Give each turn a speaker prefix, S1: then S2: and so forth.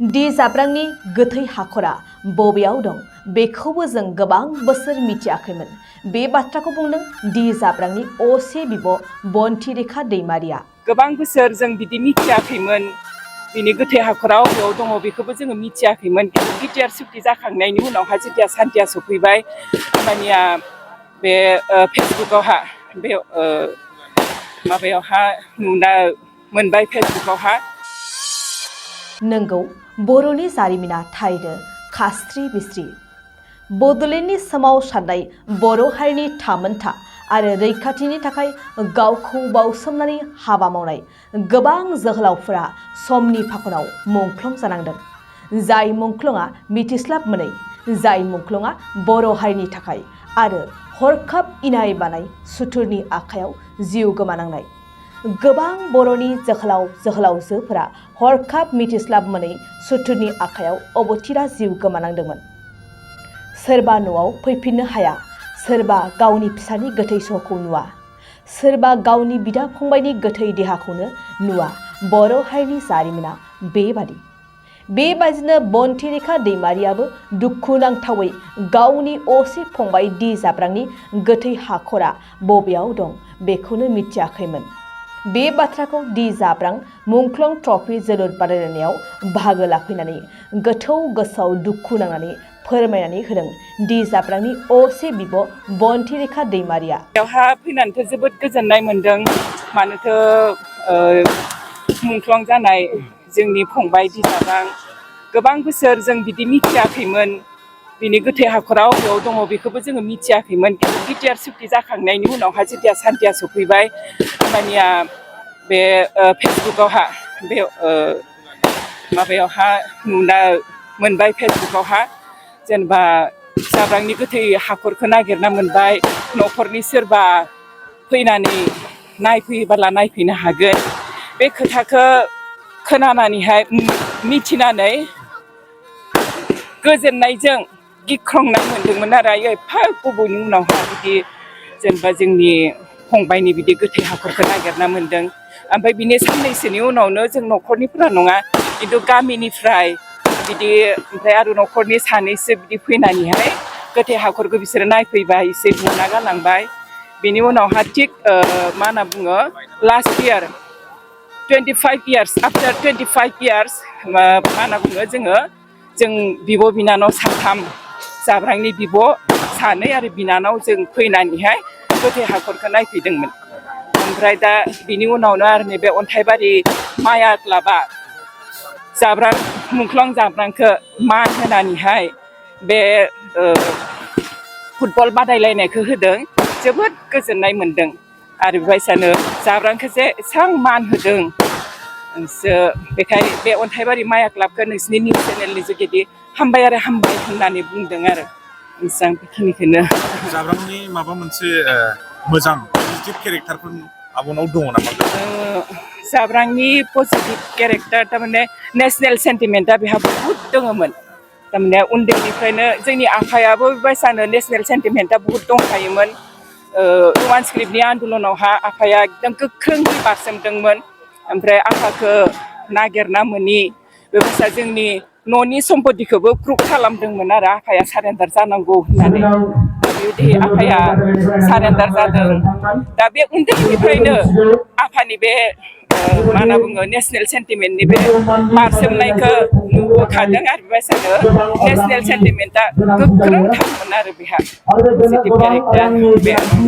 S1: दि जाब्रांनि गोथै हाखरा बबेयाव दं बेखौबो जों गोबां बोसोर मिथियाखैमोन। बे बाथ्राखौ बुंदों दि जाब्रांनि असे बिब' बन्तिरेखा दैमारिया।
S2: गोबां बोसोर जों बिदि मिथियाखैमोन बिनि गोथै हाखराव बबेयाव दङ बेखौबो जोङो मिथियाखैमोन। बिटिआर सुक्ति जाखांनायनि उनावहा जेथिया सान्थिया सफैबाय होमबानिया बे फेसबुकआवहा बे माबायावहा नुना मोनबाय फेसबुकआवहा।
S1: नंगौ, बर'नि जारिमिना थारैनो खास्रि बिस्रि। बड'लेण्डनि सोमावसारनाय बर' हारिनि थामोनथा आरो रैखाथिनि थाखाय गावखौ बाउसोमनानै हाबा मावनाय गोबां जोहोलावफोरा समनि फाखनाव मुंख्लं जानांदों। जाय मुंख्लंआ मिथिस्लाब मोनै, जाय मुंख्लंआ बर' हारिनि थाखाय आरो हरखाब इनाय बानाय सुथुरनि आखायाव जिउ गोमानांनाय। गोबां बर'नि जोहोलाव जोहोलावजोफोरा हरखाब मिथिस्लाब मोनै सुथुरनि आखायाव अबथिरा जिउ गोमानांदोंमोन। सोरबा न'आव फैफिननो हाया, सोरबा गावनि फिसानि गोथै सहखौ नुवा, सोरबा गावनि बिदा फंबायनि गोथै देहाखौनो नुवा। बर' हारिनि जारिमिना बेबादिनो बन्तिरेखा दैमारियाबो दुखुनांथावै गावनि असे फंबाय दि जाब्रांनि गोथै हाखरा बबेयाव दं बेखौनो मिथियाखैमोन। बे बाथ्राखौ दि जाब्रां मुंख्लं ट्रफी जोलुर बादायलायनायाव बाहागो लाफैनानै गोथौ गोसोआव दुखु नांनानै फोरमायनानै होदों दि जाब्रांनि असे बिब' बन्तिरेखा दैमारिया।
S2: बेवहा फैनानैथ' जोबोद गोजोननाय मोन्दों। मानोथो मुंख्लं जानाय जोंनि फंबाय दि जाब्रां गोबां बोसोर जों बिदि मिथियाखैमोन बिनि गोथै हाखराव बबेयाव दङ बेखौबो जोङो मिथियाखैमोन। बिटिआर सुक्ति जाखांनायनि उनावहा जेथिया सान्थिया सफैबाय होमबानिया बे फेसबुकआवहा बे माबायावहा नुना मोनबाय फेसबुकआवहा जेनेबा जाब्रांनि गोथै हाखरखौ नागिरना मोनबाय, न'खरनि सोरबा फैनानै नायफैयोबोला नायफैनो हागोन। बे खोथाखौ खोनानानैहाय मिथिनानै गोजोननायजों गिख्रंनाय मोन्दोंमोन आरो एफा गोबावनि उनावहा बिदि जेनेबा जोंनि फंबायनि बिदि गोथै हाखरखौ नागिरना मोन्दों। ओमफ्राय बिनि साननैसोनि उनावनो जों न'खरनिफोरा नङा खिन्थु गामिनिफ्राय बिदि ओमफ्राय आरो न'खरनि सानैसो बिदि फैनानैहाय गोथै हाखरखौ बिसोरो नायफैबाय, एसे नुना गालांबाय। बिनि उनावहा थिग मा होनना बुङो last year 25 years after 25 years मा होनना बुङो जों बिब' बिनानाव साथाम, जाब्रांनि बिब' सानै आरो बिनानाव जों फैनानैहाय गोथै हाखरखौ नायफैदोंमोन। ओमफ्राय दा बिनि उनावनो आरो नैबे अन्थाइबारि माया क्लाबा जाब्रां मुंख्लं जाब्रांखौ मान होनानैहाय बे फुटबल बादायलायनायखौ होदों। जोबोद गोजोननाय मोन्दों आरो बेबायसानो जाब्रांखौ जे एसां मान होदों बेखायनो बे अन्थाइबारि माया क्लाबखौ नोंसिनि निउस चेनेलनि जुगेदि हामबाय आरो हामबाय होननानै बुंदों आरो आं बेखिनिखौनो।
S3: जाब्रांनि माबा मोनसे मोजां पजिटिभ केरेक्टारफोर आब'नाव दङ नामा?
S2: जाब्रांनि पजिटिभ केरेक्टार थारमाने नेसनेल सेन्टिमेन्टआ बेहा बहुद दङमोन। थारमाने उन्दैनिफ्रायनो जोंनि आफायाबो बेबायसानो नेसनेल सेन्टिमेन्टआ बहुद दंखायोमोन। रमान स्क्रिप्टनि आन्दलनावहा आफाया एकदम गोख्रोङै बारसोमदोंमोन। ओमफ्राय आफाखौ नागिरना मोनि बेबायसा जोंनि न'नि सम्पतिखौबो प्रुभ खालामदोंमोन आरो आफाया सारेन्डार जानांगौ होननानै। बेबायदि आफाया सारेन्डार जादों। दा बे उन्दैनिफ्रायनो आफानि बे मा होनना बुङो नेसनेल सेन्टिमेन्टनि बे बारसोमनायखौ नुबोखादों आरो बेबायसानो नेसनेल सेन्टिमेन्टआ गोख्रों थारमोन आरो बेहा पजिटिभ केरेक्टार बे।